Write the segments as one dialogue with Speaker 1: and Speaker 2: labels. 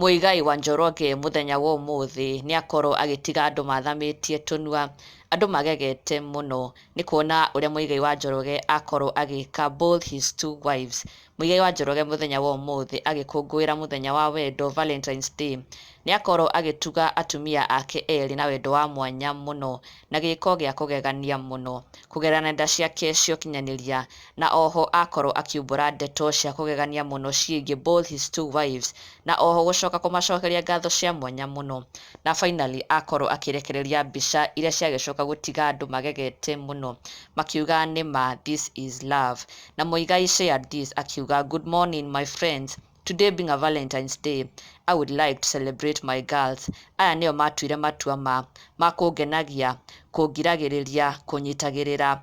Speaker 1: Muigai wa Njoroge mũthenya wa ũmũthĩ nĩ akorwo agĩtiga andũ mathamĩtie tũnua, andũ magegete mũno nĩ kuona ũrĩa Muigai wa Njoroge akorwo agĩka both his two wives. Muigai wa Njoroge mũthenya wa ũmũthĩ agĩkũngũĩra mũthenya wa wendo, Valentine's Day, nĩ akorwo agĩtuga atumia ake erĩ na wendo wa mwanya mũno na gĩko gĩa kũgegania mũno kũgerera nenda ciake cia ũkinyanĩria, na oho akorwo akiumbũra ndeto cia kũgegania mũno ciĩgiĩ both his two wives, na oho gũcoka kũmacokeria ngatho cia mwanya mũno. Na finally akorwo akĩrekereria mbica iria ciagĩcoka gũtiga andũ magegete mũno makiuga nĩma, this is love. Na Muigai shared this akiuga, "Good morning, my friends. Today being a Valentine's Day, I would like to celebrate my girls. Aya nĩo matuire matua ma kũngenagia, kũngiragĩrĩria, kũnyitagĩrĩra,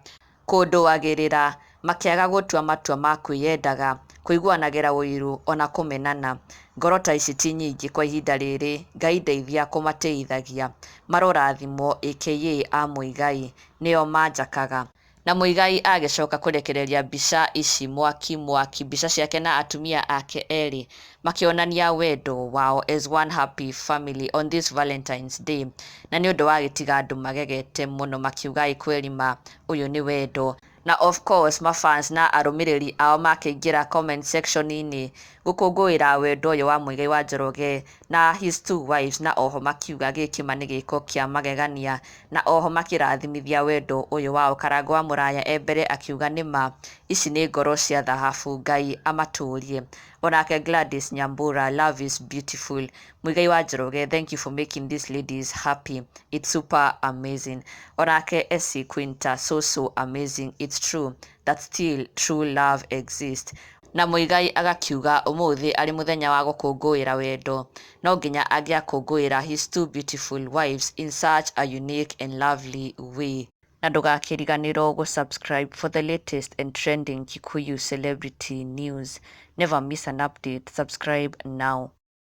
Speaker 1: kũndũagĩrĩra, makĩaga gũtua matua ma kwĩyendaga, kũiguanagĩra ũiru ona kũmenana. Ngoro ta ici ti nyingĩ kwa ihinda rĩrĩ. Ngai ndeithia kũmatĩithagia. Marorathimwo, aka a Muigai nĩo manjakaga." Na Muigai agĩcoka kũrekereria mbica ici mwaki mwaki, mbica ciake na atumia ake erĩ makĩonania wendo wao as one happy family on this Valentine's Day. Na nĩ ũndũ wagĩtiga andũ magegete mũno makiuga ĩ kweli ma ũyũ nĩ wendo. Na of course mafans na arũmĩrĩri ao makĩingĩra comment section-inĩ gũkũngũĩra wendo ũyũ wa Muigai wa Njoroge na his two wives, na oho makiuga gĩkĩ ma nĩ gĩko kĩa magegania, na oho makĩrathimithia wendo ũyũ wao. Karango wa Mũraya e mbere akiuga nĩma ici nĩ ngoro cia thahabu, Ngai amatũrie. Onake Gladys Nyambura, "Love is beautiful. Muigai wa Njoroge, thank you for making these ladies happy. It's super amazing." Onake Essie Quinta, "So so amazing. It's true that still true love exists." Na Muigai agakiuga ũmũthĩ arĩ mũthenya wa gũkũngũĩra wendo, no nginya angĩakũngũĩra his two beautiful wives in such a unique and lovely way. Na ndũgakĩriganĩrwo gũ-subscribe for the latest and trending Kikuyu celebrity news. Never miss an update. Subscribe now.